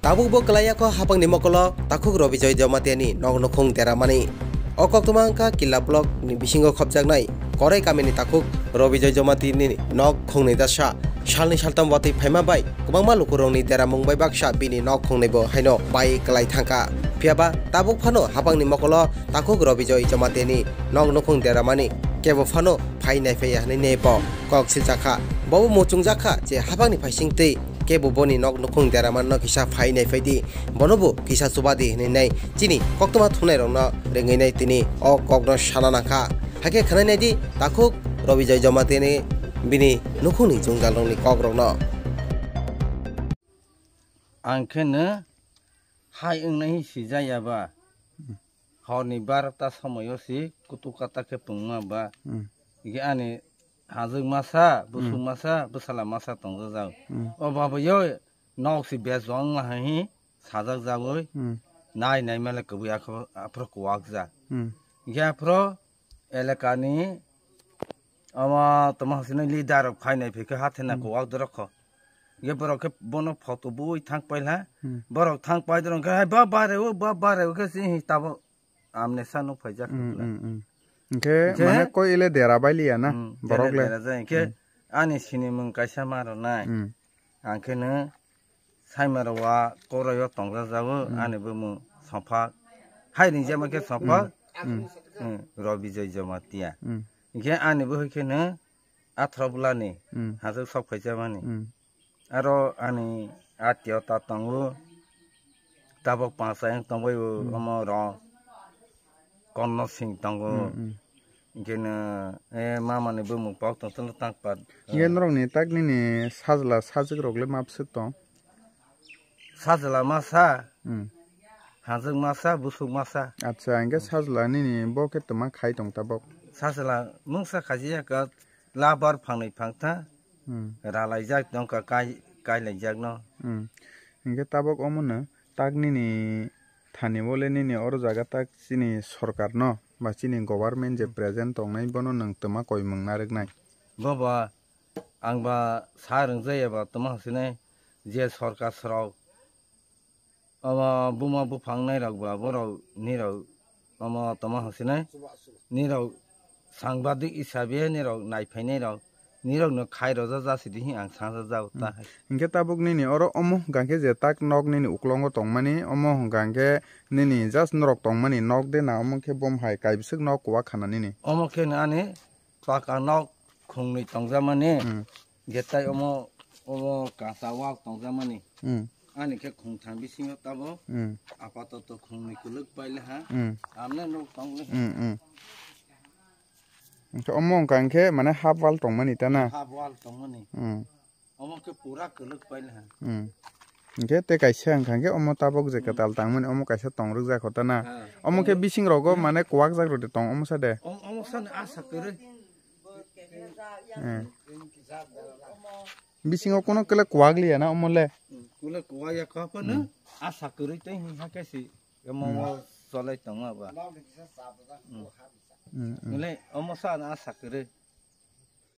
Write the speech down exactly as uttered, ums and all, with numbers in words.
Tabuk bo kwlai yakho hapangni mokolo takhuk Robijoy Jamatia ni nok nukhung deramani. O koktwma wngkha Killa block ni bisingo khopjaknai Korai kamini takhuk Robijoy Jamatia ni nok khungnwi dasa. Salni saltam watwi phaima bai kwbangma lukurokni deramung bai baksa bini nok khungnwi bo haino bai kwlai thangkha. Phiyaba tabuk phano hapangni mokolo takhuk Robijoy Jamatia ni nok nukhung deramani kebo phano phai naiphaiya hwnwi bo kok siljakha. Bobo muchungjakha je hapangni phaisingtwi kebo boni nok nukhung deramanno kisa phai naiphaidi, bonobo kisa chubadi hwnwi nai chini koktwma thumnairokno ringwi nai tini o kokno sana nangkha. Hakhe khwnai naidi takhuk Robijoy Jamatia ni bini nukhungni jwngjalrokni kokrokno. Ang khe no hai wngnai sijaya ba. Horni barota somoyo si kutuk kata khe pungma ba. Hmm. Ige ani hajwk masa, busuk Hmm. masa, bwsala masa tongjak. Hmm. O baba yo nok si bes wng la hai sajak jagoi. Hmm. Nai nai male kubui aphro kuwak ja. Hmm. Ige aphro elakani ama toma hasina leader rok phainai phikhe hathena Hmm. kuwak dorokho. Ige borok khe bono photo bui thang paila. Hmm. Borok thang pai dorok khe, "Hai ba bare o, ba bare o," khe si hi tabo amne sa nuk phaijak. Hmm, hmm, hmm. Hingkhe Hingkhe mane koi ele dera bai liya na Hmm, borok dera, le. dera jai. Hingkhe Hmm. ani sinimung kaisa ma rwnai. Hmm. Ang khe no saimaro wa koraio tongjajago, Hmm. ani bumung Sophak. Hai ringjama khe Sophak, Hmm. Hmm. hmm, Robijoy Jamatia. Hmm. Hingkhe ani bo hai khe no athro bwlani Hmm. hajwk sok phaijamani. Hmm. Aro ani atio ta tongo, tabok pansa yang tongbai bo Hmm. omo rong. Konno sing tongo. Hmm, hmm. Hingkhe no, eh, mama ni bumung pok tong tong tang pat. Hingkhe norok ni tak nini sajla sajwk rok le map swk tong? Sajla masa, Hmm. hajwk masa, busuk masa. Acha, hingkhe sajla nini bo khe toma khai tong tabok? Sajla mungsa khaji ya ka labar phangnwi phangtha. Hmm. Ralaijak tong ka kai, kailaijak no. Hmm. Hingkhe tabok omo no tak nini thani bole nini oro jaga tak chini sorkar no ba chini government je Hmm. present tongnai bono nwng toma koimung narwknai? Bobo, ang ba sa rwngjaya ba toma hwnsinai je sorkar srok omo buma buphang nairok ba borok nirok omo toma hwnsinai nirok sangbadik hisabe nirok naiphainairok nirokno khai roja jasidi hi ang sanja jago ta Hmm. hai. Hingke tabuk nini oro omo hwnkha khe je tak nok nini uklongo tongmani, omo hwnkha khe nini just norok tongmani nok de na, omo khe bom hai kaibwswk nok kuwa khana nini. Omo khe no ani paka nok khungnwi tongjamani, Hmm. je tai omo, omo kasa wak tongjamani. Hmm. Ani khe khungtham bisingo tabo Hmm. apatoto khungnwi kwlwk paile ha. Hmm. Amne nok tong le ha. Hmm, hmm. Hingke omo hwnkha hingke mane half wall tongmani ta na? Half wall tongmani. Hmm. Omo khe pura kwlwk paile ha. Hmm. Hingke tei kaisa hwnkha hingke omo tabok je Hmm. kwtal tangmani omo kaisa tongrwk jak kho ta na? Ha. Omo khe Omo bising rogo Hmm. mane kwak jak rwdi tong omo sa de? Om-, omo sa ni asa kwrwi. Hmm. Bisingo kono kele kwak liya na omo le? Hmm. Kule kwak ya kha phano Hmm. asa kwrwi tei hwn ha khe si omo Hmm. o cholai tongo ba. Hmm. Hmm, hmm. Nile omo sa na asa kwrwi.